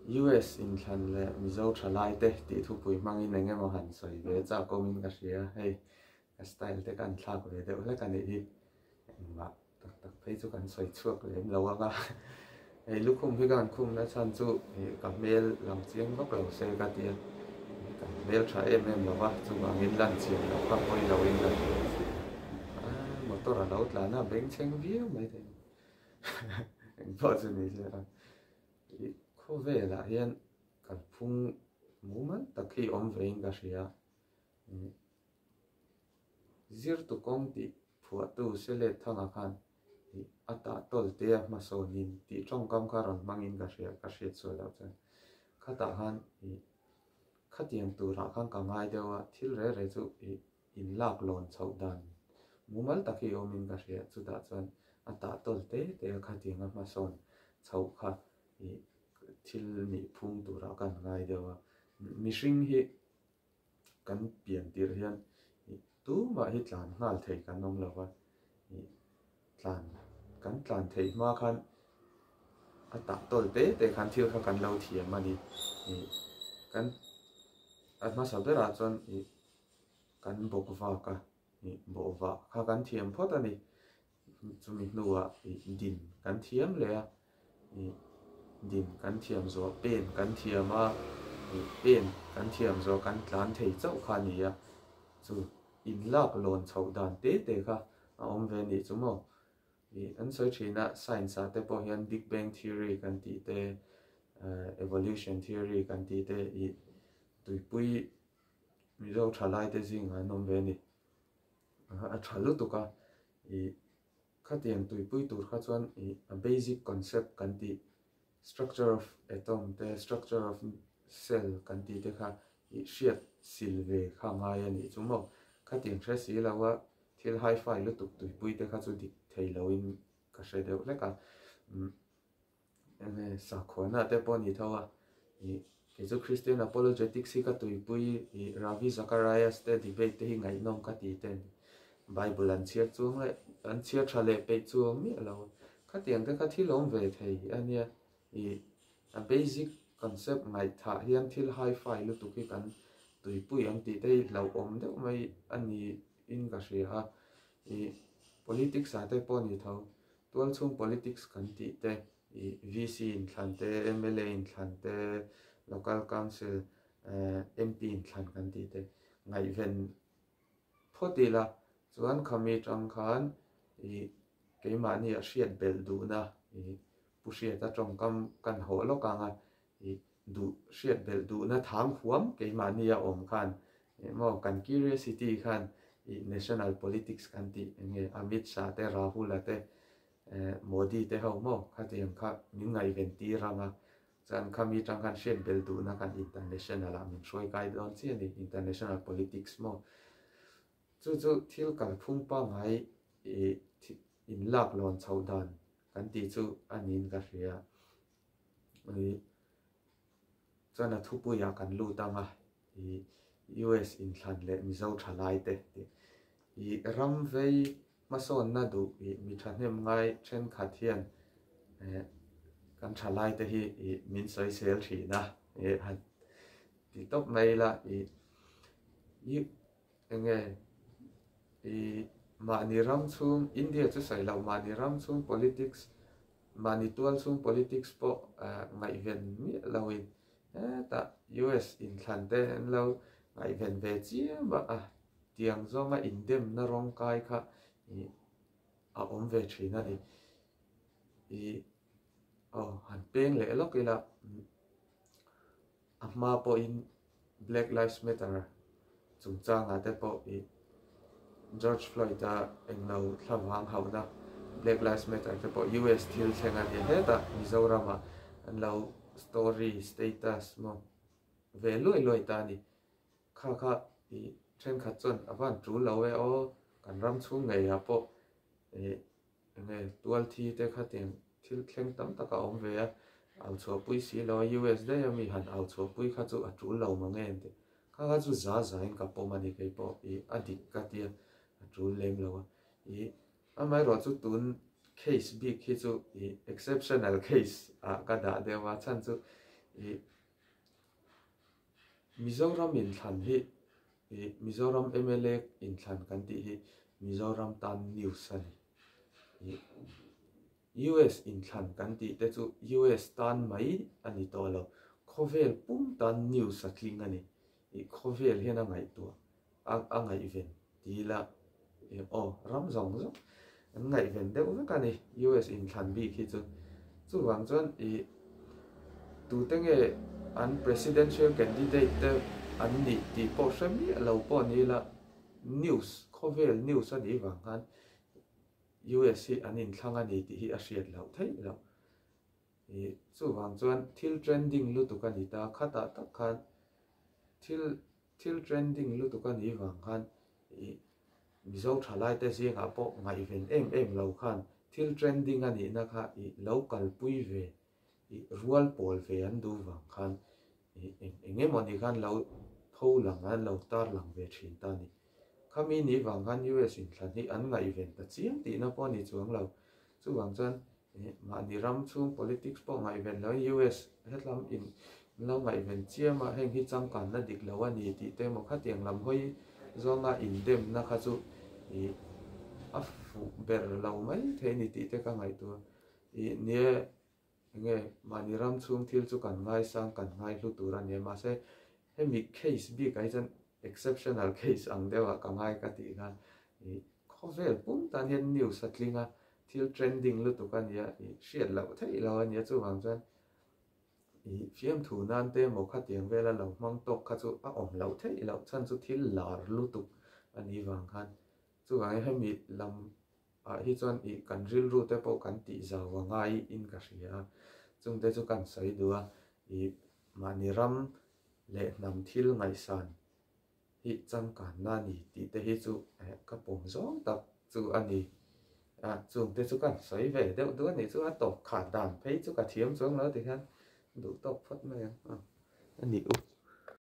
US inthlan leh Mizo thalaite tih thupui hmangin eng emaw han sawi ve chak awmin ka hria. Hei ka style te kan thlak ve deuh hlek a nih hi. Engmah tak tak phei chu kan sawi chhuak lem lo ang a. Hei lukhum hi ka han khum na chhan chu ka hmel lang chiang vak lo se ka ti a. Ka hmel tha em em lo va, chuvangin lan chian loh kha pawi loin ka hria. Motor a lo tlan a, bengchheng viau mai thei. Engpawh chu ni se a. Ih khawvelah hian kalphung mumal tak hi awm vein ka hria. Zirtu kawng tih phuahtu Selet Thanga khan ih a tah tawl te a hmasawnin tih tawngkam kha rawn hmangin ka hria ka hriat sual loh chuan khatah khan ih khatiang turah khan ka ngai deuh a thil reh reh chu ih in lak lawn chhoh dan mumal tak hi awmin ka hria chutah chuan a tah tawl te te a khatiang a hmasawn chhoh kha ih thil nih phung turah kan ngai deuh a mihring hi kan pian tirh hian ih tumah hi tlan nghal thei kan awm lo va ih tlan kan tlan theih hma khan a tah tawl te te khan thil kha kan lo thiam a ni ih kan a hmasa berah chuan ih kan bawk vak a ih bawh vah kha kan thiam phawt a ni Chumi hnuah ih din kan thiam leh a, ih din kan thiam zawh pen kan thiam a, ih pen kan thiam zawh kan tlan thei chauh kha a ni a, chu inlak lawn chhoh dan te te kha a awm ve nih chu maw? Ih an sawi thin a, science ah te pawh hian big bang theory kan tih te, evolution theory kan tih te ih tuipui Mizo thalaite zingah an awm ve a ni. A tha lutuk a, ih khatiang tuipui tur kha chuan ih a basic concept kan tih structure of atom te structure of cell kan tih te kha ih hriat sil ve kha ngai a nih chu maw khatiang hre si lo a thil hi-fi lutuk tuipui te kha chu dik thei lo in ka hre deuh hlek a. Enge sakhuana te pawh a ni tho a, ih kei chu Christian Apologetics hi ka tuipui ih Ravi Zacharias te debate te hi ngaihnawm ka ti te Bible an chhiar chuang leh an chhiar tha leh peih chuang miah lo khatiang te kha thil awm ve thei a nia ih a basic concept ngaihthah hian thil hi-fi lutuk hi kan tuipui ang tih te hi hlauhawm deuh mai a ni in ka hria a ih politics ah te pawh a ni tho. Tualchhung politics kan tih te, ih VC inthlan te, mla inthlan te, Local Council, MP inthlan kan tih te ngaihven phawt ila chuan khami tang khan ih keimahni a hriat belh duhna ih Pu Hriata tawngkam kan hawh lawk ang a, ih duh hriat belh duhna thang huam keimahni a awm khan ih maw kan curiosity khan ih national politics kan tih eng nge Amit Shah te Rahul a te eh Modi te ho maw khatiang kha min ngaihven tir ang a chuan khami tang khan hriat belh duhna khan international ah min hruai kai dawn chiah a ni international politics maw chu chu thil kalphung pangngai ih inlak lawn chhoh dan kan tih chu a niin ka hria. Ih chuan a thupuiah kan lut ang a, ih US inthlan leh Mizo thalai te tih. Ih ram vei hmasawnna duh ih mi thahnem ngai thenkhat hian eh kan thalai te hi ih min sawisel thin a, ih han ti tawp mai ila ih ih enge ih mahni ram chhung India chu sawi loh mahni ram chhung politics Mahni tual chhung politics pawh ngaihven miah loin hetah US inthlan te an lo ngaihven ve chiam a, a tiang zawnga indemna rawng kai kha ih a awm ve thin a ni. Ih aw han peng leh lawk ila A hma pawhin Black Lives Matter chungchangah te pawh ih George Floyd-a englo thlavang hauhna Black Lives Matter te pawh US thil thleng a ni hetah Mizoramah an lo story status maw ve luai luai ta a ni. Kha kha ih thenkhat chuan a van tul lo e aw kan ram chhung ngeiah pawh ih Enge tual thi te khatiang thil thleng tam tak a awm ve a, au chhuahpui si lo a, US daih a mi han au chhuahpui kha chu a tul lo mang em tih kha kha chu za za in ka pawm a ni kei pawh ih a dik ka tia a tul lem lo a ih amaherawh chu tun case bik hi chu ih exceptional case ah ka dah deuh a chhan chu Ih Mizoram inthlan hi ih Mizoram mla inthlan kan tih hi Mizoram tan news a ni. Ih US inthlan kan tih te chu US tan mai a ni tawh lo, khawvel pum tan news a tling a ni. Ih khawvel hian a ngaihtuah a a ngaihven ti ila ih aw ram zawng zawng an ngaihven deuh vek a ni US inthlan bik hi chu. Chuvang chuan ih tute nge an presidential candidate te an nih tih pawh hre miah lo pawh ni ila news khawvel news a nih vang khan US hi an inthlang a ni tih hi a hriat loh theih loh. Ih chuvang chuan thil trending lutuk a ni ta khatah tak khan thil Thil trending lutuk a nih vang khan ih Mizo thalaite zingah pawh ngaihven em em lo khan thil trending a nihna kha ih lo kalpui ve ih rual pawl ve an duh vang khan ih eng eng emaw ni khan lo tho lang a lo tar lang ve thin ta a ni. Khami nih vang khan US inthlan hi an ngaihven ta chiang tihna pawh a ni chuang lo. Chuvang chuan Mahni ram chhung politics pawh ngaihven lo in US hetlam in lo ngaihven chiam a, heng hi changkanna dik lo a ni tih te emaw khatiang lam hawi zawnga indemna kha chu ih a fuh ber lo mai thei a ni tih te ka ngaihtuah. Ih nia enge mahni ram chhung thil chu kan ngaisang kan ngaihlu tur a nia mahse hemi case bikah hi chuan exceptional case ang deuhah ka ngai ka tih khan ih khawvel pum tan hian news a tling a, Thil trending lutuk a nia i hriat loh theih lo a nia chuvang chuan i fiamthu nan te emaw khatiang vela lo hmang tawk kha chu a awm loh theih loh chhan chu thil lar lutuk a nih vang khan chuvangin hemi lam ah hi chuan i kan rilru te pawh kan tih zau a ngai in ka hria a chungte chu kan sawi duh a i mahni ram leh hnam thil ngaihsan hi changkanna a ni tih te hi chu ka pawm zawng tak chu a ni. A chung te chu kan sawi ve deuh duh a nih chu a tawp khat dan phei chu ka thiam chuang lo ti hian duh tawk phawt mai ang a ni u.